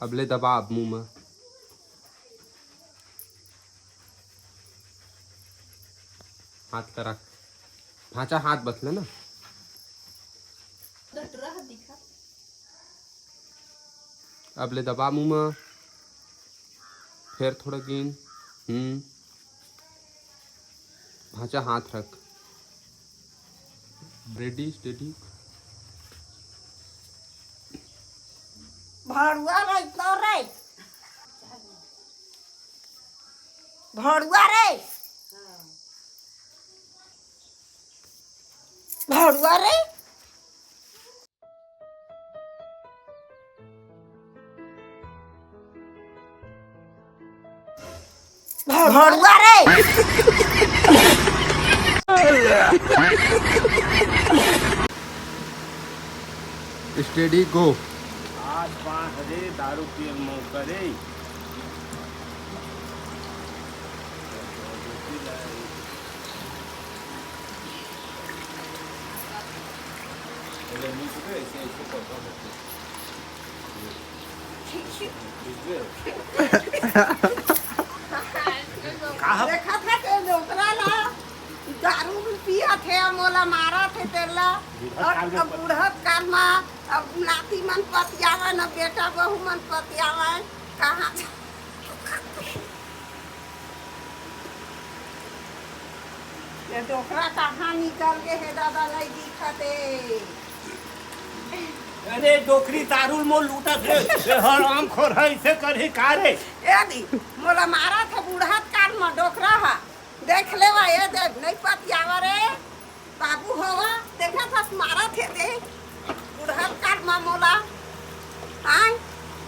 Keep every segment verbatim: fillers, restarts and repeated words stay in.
अब ले दबा अब मुंह में। हाथ ला रख। भांचा हाथ बस ले ना। अब ले दबा मुंह में। फेर थोड़ा गिन। हम्म। भांचा हाथ रख। Ready, steady। भड़ुआ रे, तो रे। भड़ुआ रे। भड़ुआ रे। भड़ुआ रे। Steady, go। आज पास रे, दारू पिए मौका रे। देखत हे ते डोकरा ला, दारू पियत हे, मोला मारत हे तेला। बुढ़त काल में अब बुढ़त काल मा अब नाती मन पतियावा न, बेटा बहू मन पतियावा, कहाँ ये डोकरा कहाँ निकल गे हे दादा, नहीं दिखत हे। अरे डोकरी दारू मोर लूटत हे, ये हरामखोर हे, इसे करही का रे? ए दी, मोला मारत हे बुढ़त काल म डोकरा हा। देख लेवा, ए दे, नहीं पतियावा रे। बाबू होवा, देखत हस मारत हे दे। बुढ़त काल म मोला। आय,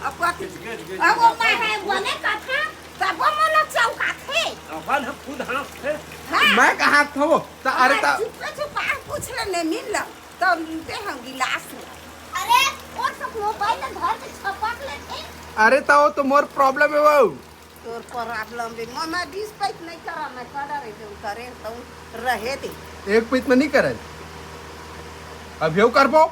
अब पति-, अब वो मैं हे, बने कथा, तब वो मोला चौकात हे। अपन हम खुद हाँफ हे। हाँ। मैं कहाँ था वो? त-, अरे अरे त- चुप्पे चुप आ, पूछ ले, नहीं मिल ला। तो मिलते हैं गिलास में। अरे, वो सब मोबाइल में घर में छपक लेते। अरे त वो तो मोर problem हे वो। तोर problem भी, मैं, मैं बीस पैक नहीं करा, मैं करा रहे थे, करे तो रहे दे। एक पैक में नहीं करे, अब यो करबो।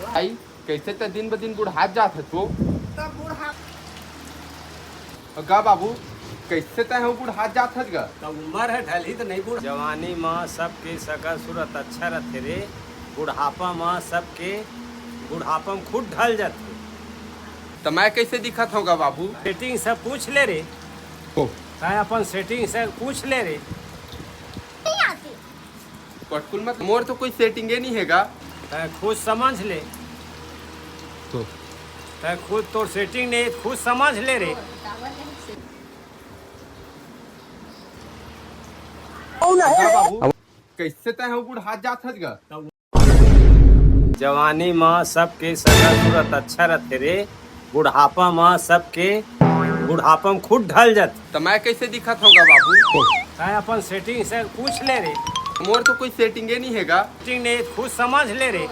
भाई, कैसे ते दिन ब दिन बुढ़ात जात हस वो? तब बुढ़ा गा बाबू, कैसे तैं हो बुढ़ात जात हस गा? त उमर ह ढलही त नहीं बुढ़-, जवानी म सबके सकल सूरत अच्छा रथे रे, बुढ़ापा म सबके, बुढ़ापा म खुद ढल जाथे। त मैं कैसे दिखत हूँ गा बाबू? Setting से पूछ ले रे। ओ। तैं अपन setting से पूछ ले रे। नहीं आती। पटकुल मत, मोर तो कोई setting ए नहीं हे गा। तैं खुद समझ ले। तो? तैं खुद तोर setting नहीं, खुद समझ ले रे। गा बाबू, कैसे तैं हो बुढ़ात जात हस गा? जवानी म सबके सकल सूरत अच्छा रथे रे, बुढ़ापा म सबके, बुढ़ापा म खुद ढल जाथे। त मैं कैसे दिखत हूँ गा बाबू? तैं अपन setting से पूछ ले रे। मोर तो कोई setting ए नहीं हे गा। Setting नहीं, खुद समझ ले रे।